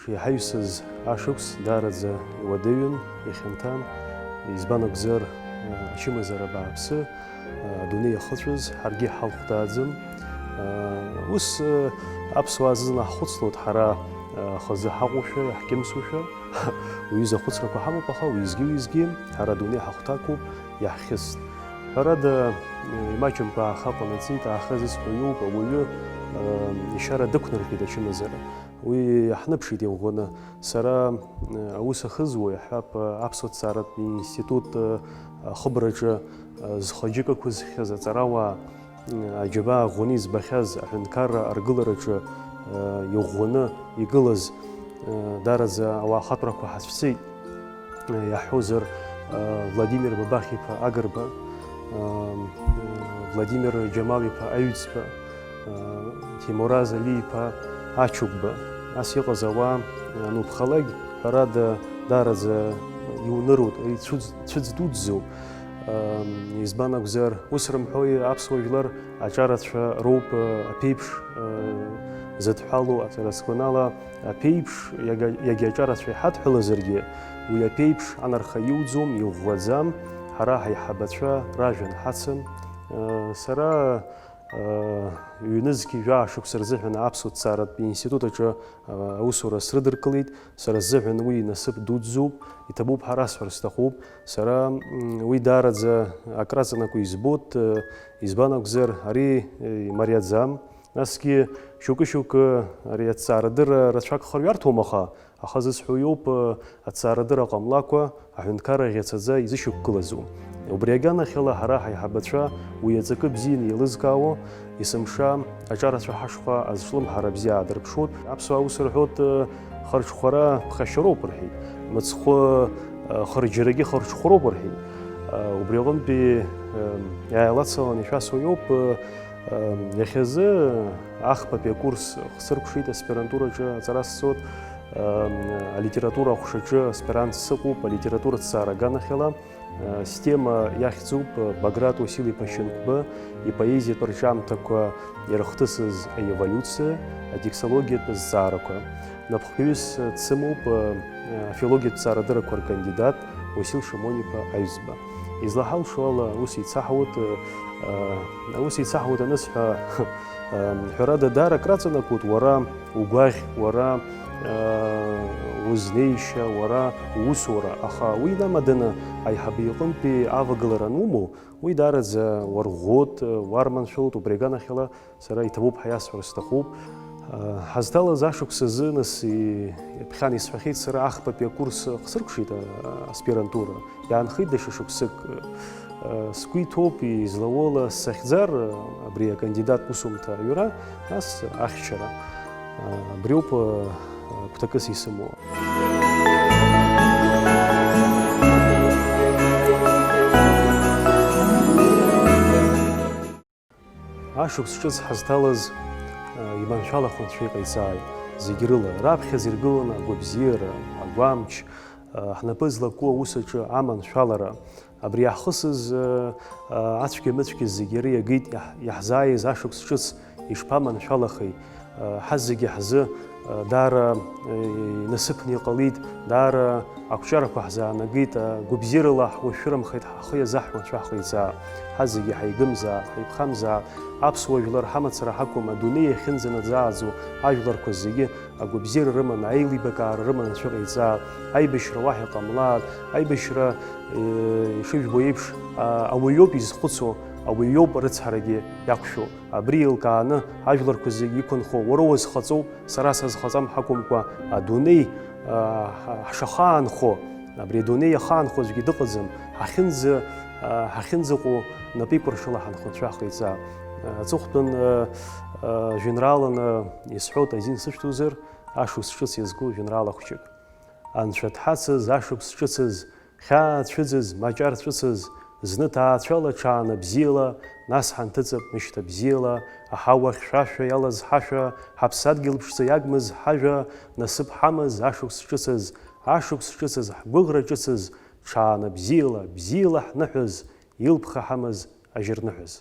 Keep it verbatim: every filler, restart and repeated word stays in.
Иҳаҩсыз ашықәс даараӡа иуадаҩын, ихьанҭан, избан акәзар, ачымазара бааԥсы, адунеи иахыҵәаз, ҳаргьы ҳалхәҭааӡам. Ус, аԥсуаа зны ҳхәыцлоит ҳара, хазы ҳаҟоушәа, иаҳкьымсушәа. Уи изы ахәыцрақәа ҳамоуп, аха уеизгьы-уеизгьы ҳара адунеи ҳахәҭақәоуп, иаҳхьыст. Ҳәарада, имаҷымкәа ааха ҟанаҵеит, ааха зысҳәо иоуп, ауаҩы, ишьара дықәнаршәеит ачымазара. Уи ҳныԥшит иӷәӷәаны. Сара, э, аус ахызуа, иаҳҳәап, э, аԥсуа ҭҵааратә институт, э, ахыбраҿы, э, зхы-џьыка ықәызххьаз аҵарауаа, э, аџьабаа ӷәӷәаны избахьаз аҳәынҭқарра аргылараҿы, э, иӷәӷәаны игылаз, э, даараӡа ауаа ахатәрақәа ҳацәцеит. Иаҳҳәозар, Владимир Бабахь-иԥа Агрба, Владимир Џьамал-иԥа Аҩӡба, Ҭемураз Али-иԥа Ачугба, ас иҟаз ауаа ануԥхалак, ҳәарада, даараӡа иуныруеит, ари цәыӡ-, цәыӡ дуӡӡоуп. Избан акәзар, ус рымҳәои, аԥсуа жәлар аҿарацәа роуп, аԥеиԥш зыдҳәалоу, сара сгәанала, аԥеиԥш, иага-, иагьа аҿарацәа иҳадҳәалазаргьы, уи аԥеиԥш анарха иуӡом, иӷәӷәаӡам, ҳара ҳаиҳабацәа ражәа анҳацым. Сара, ҩнызқь жәаа шықәса рзыҳәан аԥсуа ҭҵааратә институт аҿы аусура срыдыркылеит. Сара сзыҳәан уи насыԥ дуӡӡоуп, иҭабуп ҳәа расҳәар сҭахуп. Сара, м, уи даараӡа акраҵанакуа избоит, избан акәзар, ари, э, имариаӡам. Насгьы шьоукы-шьоукы ари аҭҵаарадырра рацәак хырҩарҭоума, аха, аха зысҳәо иоуп, э, аҭҵаарадырра ҟамлакәа аҳәынҭқарра ӷьацаӡа изышьақәгылазу. Убри аганахьала ҳара ҳаиҳабацәа уи аҵакы бзианы еилызкаауа, есымша аҿарацәа ҳашҟа азҿлымҳара бзиа аадырԥшуеит. Аԥсуаа ус рҳәоит, э, хырҽхәара ԥхашьароуп рҳәеит, мыцхәы, э, хырџьарагьы хырҽхәароуп рҳәеит. Э, убри аҟынтәи, э, иааилацаланы ишәасҳәо иоуп, э, Иахьазы ахԥатәи акурс хсыркәшеит аспирантураҿы аҵара сҵоит, алитература аҟәшаҿы аспирант сыҟоуп, алитература ҭҵаара аганахьала. Стема иахьӡуп Баграт Уасил-иԥа Шьынқәба ипоезиатә рҿиамҭақәа ирыхҭысыз аеволиуциа, атекстологиатә зҵаарақәа. Напхгаҩыс дсымоуп, э, афилологиатә ҭҵаарадыррақәа ркандидат Уасил Шамониа-иԥа Аҩӡба. Излаҳалшо ала, ус еицаҳауеит, э, э, ус еицаҳауеит анысҳәа, э, ҳәарада, даара акраҵанакуеит уара угәаӷь, уара, э, узнеишьа, уара уусура, аха уи инамаданы аиҳабы иҟынтәи авагылара анумоу, уи даараӡа уарӷәӷәоит, уарманшәалоит, убри аганахьала, Сара иҭабуп ҳәа иасҳәар сҭахуп. Ҳазҭалаз ашықәс азы, нас, и-, ԥхьан исҳәахьеит, сара ахԥатәи акурс хсыркәшеит, а-, аспирантура. Иаанхеит даҽа шықәсык. Сгәы иҭоуп, излауала сахьӡар, абри акандидат усумҭа аҩра, нас ахьчара. Абриоуп, а, гәҭакыс исымоу. Ашықәс ҿыц ҳазҭалаз, э, иманшәалахо Анцәа иҟаиҵааит, зегь рыла, раԥхьаӡа иргыланы агәабзиара, агәамч, э, ҳнапы злаку аус аҿы аманшәалара. Абри иаҳхысыз, э, э, ацәгьа-мыцәгьа зегь иара иагеит иаҳ-, иаҳзааиз ашықәс ҿыц ишԥаманшәалахеи? Ҳазегьы ҳзы, даара, инасыԥны иҟалеит, даара ақәҿиарақәа ҳзаанагеит, гәабзиарала ҳуашәшәырамхеит, ҳхы иазаҳуа Анцәа ҳҟаиҵаа. Ҳазегьы ҳаигымзаап, ҳаиԥхамзаап, аԥсуа жәлар ҳамацара ҳақәым, адунеи иахьынӡанаӡааӡо ажәларқәа зегьы агәабзиара рыманы, аилибакаара рыманы Анцәа иҟаиҵаа, аибашьра уаҳа иҟамлааит, аибашьра, ишыжәбо еиԥш, ауаҩоуп изхәыцуа, ауаҩоуп арыцҳарагьы иақәшәо. Абри еилкааны, ажәларқәа зегьы иқәынхо, уара уазхаҵоуп, сара сазхаҵам ҳакәымкәа, адунеи, аа, ҳшахаанхо, абри адунеи иахаанхо аӡәгьы дыҟаӡам, ҳахьынӡа, аа, ҳахьынӡаҟоу напеикәыршала ҳанхацәа ҳҟаиҵа. Аҵыхәтәан, аа, аа, жәеинрааланы исҳәоит, азин сышәҭозар, ашықәс ҿыц иазку жәеинраала хәҷык. Анцәа дҳацыз, ашықәс ҿыцыз, Хьаа цәыӡыз, маҷар ҵәыцыз, зны ҭаацәала ҽаана бзиала, нас ҳанҭыҵып мышьҭа бзиала, аҳауа хьшәашәа иалаз ҳашәа, ҳаԥсадгьыл ԥшӡа иагмыз ҳажәа, насыԥ ҳамаз ашықәс ҿыцыз, ашықәс ҿыцыз, ҳгәыӷра ҿыцыз, ҽаана бзиала, бзиала ҳныҳәаз, илԥха ҳамаз ажьырныҳәаз.